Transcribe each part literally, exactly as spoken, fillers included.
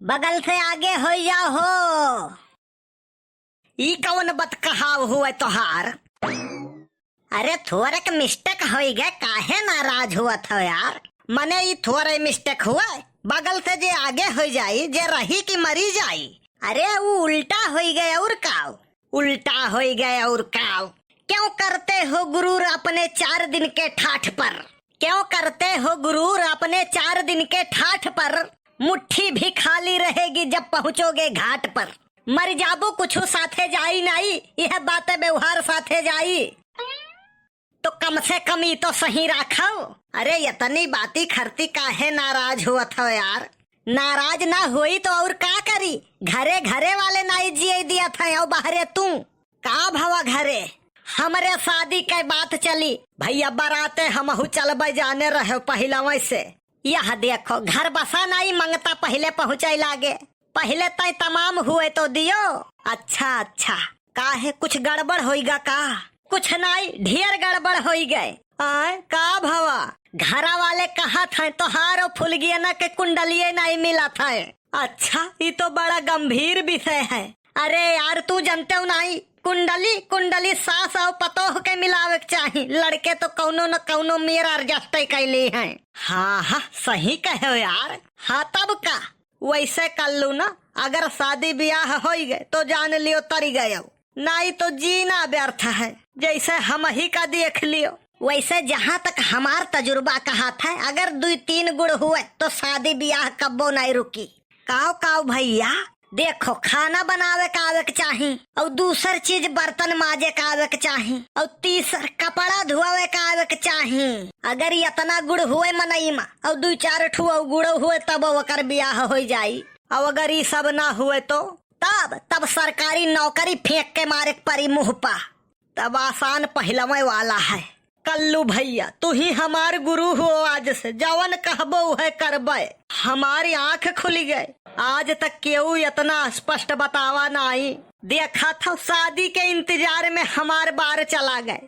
बगल से आगे होइ जाओ हो। ई कवन बतकहाव हुए तोहार? अरे थोरेक mistake होइ गए, काहे नाराज हुआ था यार? मने ई थोरे mistake हुए, बगल से जे आगे होइ जाई, जे रही कि मरी जाई। अरे ऊ उल्टा होइ गए और काव? उल्टा होइ गए और काव? क्यों करते हो गुरूर अपने चार दिन के ठाठ पर? क्यों करते हो गुरूर अपने चार दिन के ठाठ पर? मुट्ठी भी खाली रहेगी जब पहुंचोगे घाट पर। मर जाबो कुछु साथे जाई नाई, यह बात व्यवहार साथे जाई। तो कम से कम ई तो सही राखव। अरे इतनी बाती खरती काहे नाराज हुआ था यार? नाराज ना होई तो और का करी? घरे घरे वाले नाई जिए दिया था, और बाहरे तू। का भवा घरे? हमरे शादी के बात चली भैया, बराते हमहू चलबे जाने रहे पहिलवे से। यह देखो घर बसा नाई, मंगता पहिले पहुँचे लागे। पहिले तय तमाम हुए तो दियो। अच्छा अच्छा, काहे कुछ गड़बड़ होइगा का? कुछ नाई, ढेर गड़बड़ होई गए। आय का भवा, घरा वाले कहत हैं तोहारो फुलगियना के कुंडलिये नाई मिलत है। अच्छा, ई तो बड़ा गंभीर विषय है। अरे यार, तू जनते हो नाई, कुंडली, कुंडली सास और पतोह के मिलावे के चाही। लड़के तो कौनो न कौनो मेर adjust कैले हैं। हाँ, हाँ, सही कहे हो यार। हाँ, तब का? वैसे कल्लू ना, अगर शादी ब्याह होई गए, तो जान लियो तरी गए हो। नाई तो जीना व्यर्थ है, जैसे हम ही का देख लियो। वैसे जहाँ तक हमार तजुर्बा कहत है, अगर दुई तीन गुण हुए, तो शादी ब्याह कब्बो नाई रुकी। काव काव भैया, देखो, खाना बनावे का आवे के चाही, और दूसर चीज बर्तन माजे का आवे के चाही, और तीसर कपड़ा धोवे का आवे के चाही। अगर इतना गुण हुए मनई मा, और दुई चार ठू और गुण हुए, तब ओकर बियाह हो जाई। और अगर ई सब ना हुए तो तब, तब सरकारी नौकरी फेंक के मारे के परी मुँह पा। तब आसान पहिलवे वाला है। कल्लू भैया, तू ही हमार गुरु हो, आज से जवन कहबो उहे करबे। हमारी आँख खुली गए, आज तक केहू इतना स्पष्ट बतावा नाई। देखा था शादी के इंतजार में हमार बार चला गए।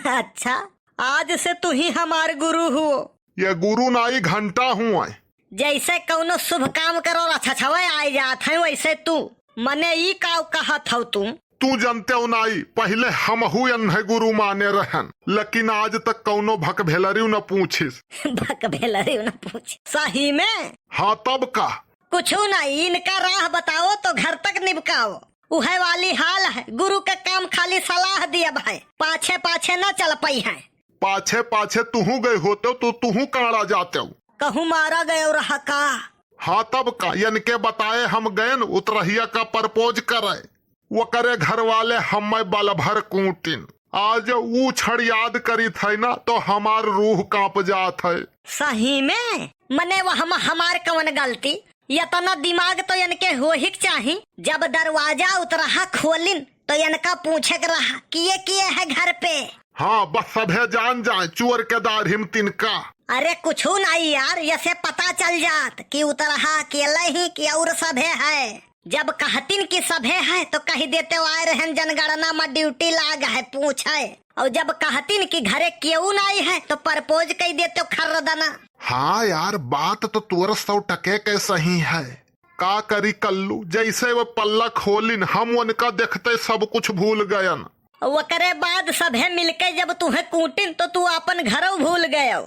अच्छा, आज से तू ही हमार गुरु हुओ। ये गुरु नाई, घंटा हुआ है। जैसे कौनो शुभ काम करो और अच्छा छवे आए जात है, वैसे तू मने ई काव कहत हौ तू? तू जनते हो नाई, पहिले हमहू एन्हे गुरु माने रहन, लेकिन आज तक कौनो भकभेलरियो न पूछिस। भकभेलरियो न पूछिस। सही में? हाँ, तब का? कुछु नाई, इनका राह बताओ तो घर तक निबकाओ। उहे वाली हाल है, गुरु के काम खाली सलाह दियब है, पाछे पाछे न चल पई है। पाछे पाछे तुहू गए होते तो तुहू काड़ा जाते हो। कहूँ मारा गए रहा का? हाँ, तब का? इनके बताए हम गयन उतरहिया का propose करे। वकरे घर वाले हमें बल भर कूटिन। आज ऊ क्षण याद करी थे ना, तो हमार रूह कांप जात है। सही में? मने वह हम, हमार कवन गलती? इतना दिमाग तो इनके हो ही के चाही। जब दरवाजा उतरहा खोलिन, तो इनका पूछे के रहा कि ये किए है घर पे? हाँ, बस सभे जान जाए, चोर के दाढ़ी में तिनका। अरे कुछू नाई यार, यसे पता चल जात कि उतरहा अकेले ही कि और सभे है। जब कहतिन कि सभे है, तो कहि देते आए रहन जनगणना में duty लाग है, पूछे। और जब कहतिन कि घरे केहू नाई है, तो propose कहि देते खर्रदना। हाँ यार, बात तो तोर सौ टके के सही है। का करी कल्लू, जैसे वो पल्ला खोलिन, हम उनका देखते सब कुछ भूल गयन। ओकरे बाद सभे मिलके जब तुहे कूटिन, तो तू आपन घरौ भूल गयो।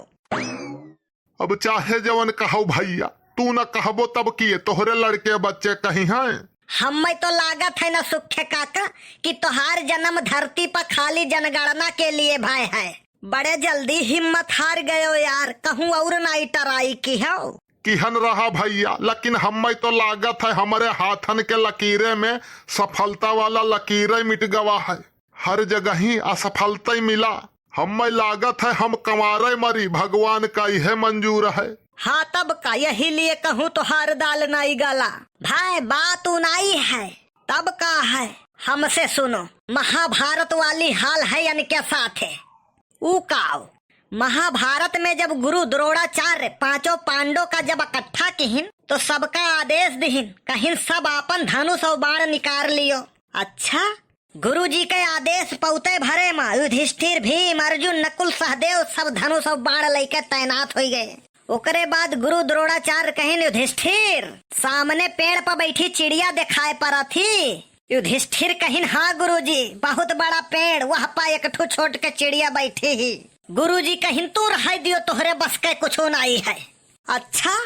अब चाहे जवन कहौ भैया, तू न कहबो तब किए, तोहरे लड़के बच्चे कहीं हैं। हमें तो लागत है न सुखे काका कि तोहार जन्म धरती पर खाली जनगणना के लिए भय है। बड़े जल्दी हिम्मत हार गयो यार, कहूँ और नाई try किहो। किहन रहा भैया, लेकिन हमें तो लागत है हमरे हाथन के लकीरे में सफलता वाला लकीरे मिट गवा है। हर जगह ही असफलता ही मिला। हमें लागत है हम कंवारे मरी, भगवान का इहे मंजूर है। हाँ तब का, यही लिए कहूँ तोहार दाल नाई गला। भाई बात उ नाई है, तब का है, हमसे सुनो, महाभारत वाली हाल है इनके साथ है। ऊ काव, महाभारत में जब गुरु द्रोणाचार्य पांचों पांडव का जब इकट्ठा किहिन, तो सबका आदेश दिहिन, कहिन सब आपन धनुष और बाण निकार लियो। अच्छा, गुरु जी के आदेश पौते भरे मा युधिष्ठिर, भीम, अर्जुन, नकुल, सहदेव सब धनुष और बाण लेके तैनात हो गए। ओकरे बाद गुरु द्रोणाचार्य कहिन, युधिष्ठिर, सामने पेड़ पर बैठी चिड़िया देखाए परत ही। युधिष्ठिर कहिन, हाँ गुरुजी, बहुत बड़ा पेड़, वह पा एक ठो छोट के चिड़िया बैठी ही। गुरुजी कहिन, तू रहै दियो, तोहरे बस के कुछो नाई है। अच्छा।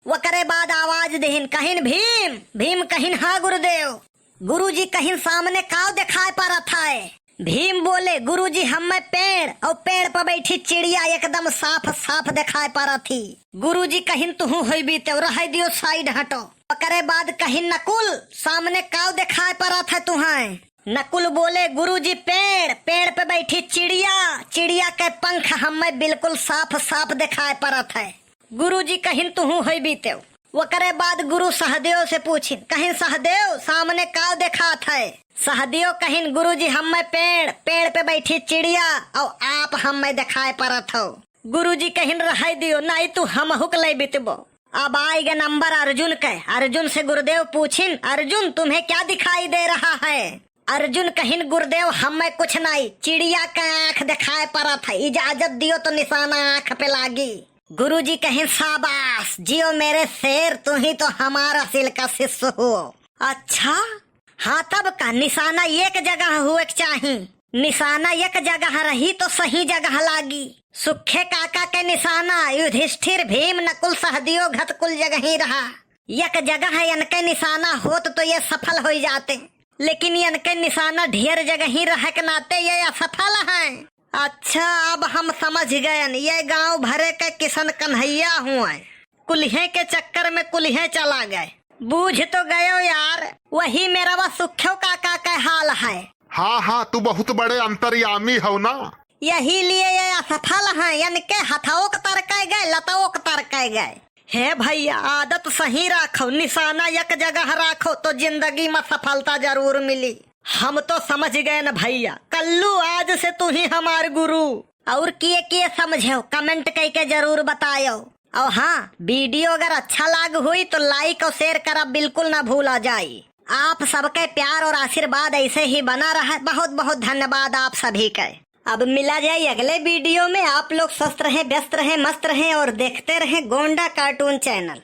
ओकरे बाद आवाज दिहिन, कहिन, भीम। भीम कहिन, हाँ गुरुदेव। गुरुजी कहिन, सामने काव देखाए परत है? भीम बोले, गुरुजी, हमें पेड़ और पेड़ पर बैठी चिड़िया एकदम साफ साफ देखाए परत ही। गुरुजी कहिन, तुहू होइबी ते, रहै दियो, side हटो। ओकरे बाद कहिन, नकुल, सामने काव देखाए परत है तुहैं? नकुल बोले, गुरुजी, पेड़, पेड़ पे बैठी चिड़िया, चिड़िया के पंख हमें बिल्कुल साफ साफ देखाए परत है। गुरुजी कहिन, तुहू होइबी ते। ओकरे बाद गुरु सहदेव से पूछिन, कहिन, सहदेव, सामने काव देखात है? सहदेव कहिन, गुरुजी, हमें पेड़, पेड़ पे बैठी चिड़िया और आप हमें देखाए परत हो। गुरुजी कहिन, रहै दियो, नाई तू हमहुक ले बितबो। अब आइगे नंबर अर्जुन के। अर्जुन से गुरुदेव पूछिन, अर्जुन, तुम्हें क्या दिखाई दे रहा है? अर्जुन कहिन, गुरुदेव, हमें कुछ नाई, चिड़िया के आँख देखाए परत है, इजाजत दियो तो निशाना आँख पे लागी। गुरुजी कहिन, शाबाश, जियो मेरे शेर, तू ही तो हमारा सिल का शिष्य हो। अच्छा, हाँ तब का, निशाना एक जगह हुए के चाही। निशाना एक जगह रही तो सही जगह लागी। सुखे काका के निशाना युधिष्ठिर, भीम, नकुल, सहदेव घत कुल जगह ही रहा। एक जगह इनके निशाना होत तो ये सफल होइ जाते, लेकिन इनके निशाना ढेर जगह ही रहे के नाते ये असफल हैं। अच्छा, अब हम समझ गयन, ये गांव भरे के किसन कन्हैया हुए, कुल्हे के चक्कर में कुल्हे चला गए। बूझ तो गयो यार, वही मेरा वह सुख्यो काका के हाल है। हाँ, हाँ, तू बहुत बड़े अंतर्यामी हो ना। यही लिए ये असफल हैं, इनके हथवो के तरके गए, लतवो के तरके गए। हे भैया, आदत सही राखो, निशाना एक जगह राखो तो जिंदगी में सफलता जरूर मिली। हम तो समझ गए न भैया, कल्लू आज से तू ही हमार गुरु। और किए किए समझो, comment कइके जरूर बतायो। और हाँ, video अगर अच्छा लाग हुई तो like और share करब बिल्कुल ना भूला जाई। आप सबके प्यार और आशीर्वाद ऐसे ही बना रहे। बहुत बहुत धन्यवाद आप सभी के। अब मिला जाए अगले video में। आप लोग स्वस्थ रहें, व्यस्त रहें, मस्त रहें और देखते रहें गोंडा cartoon channel।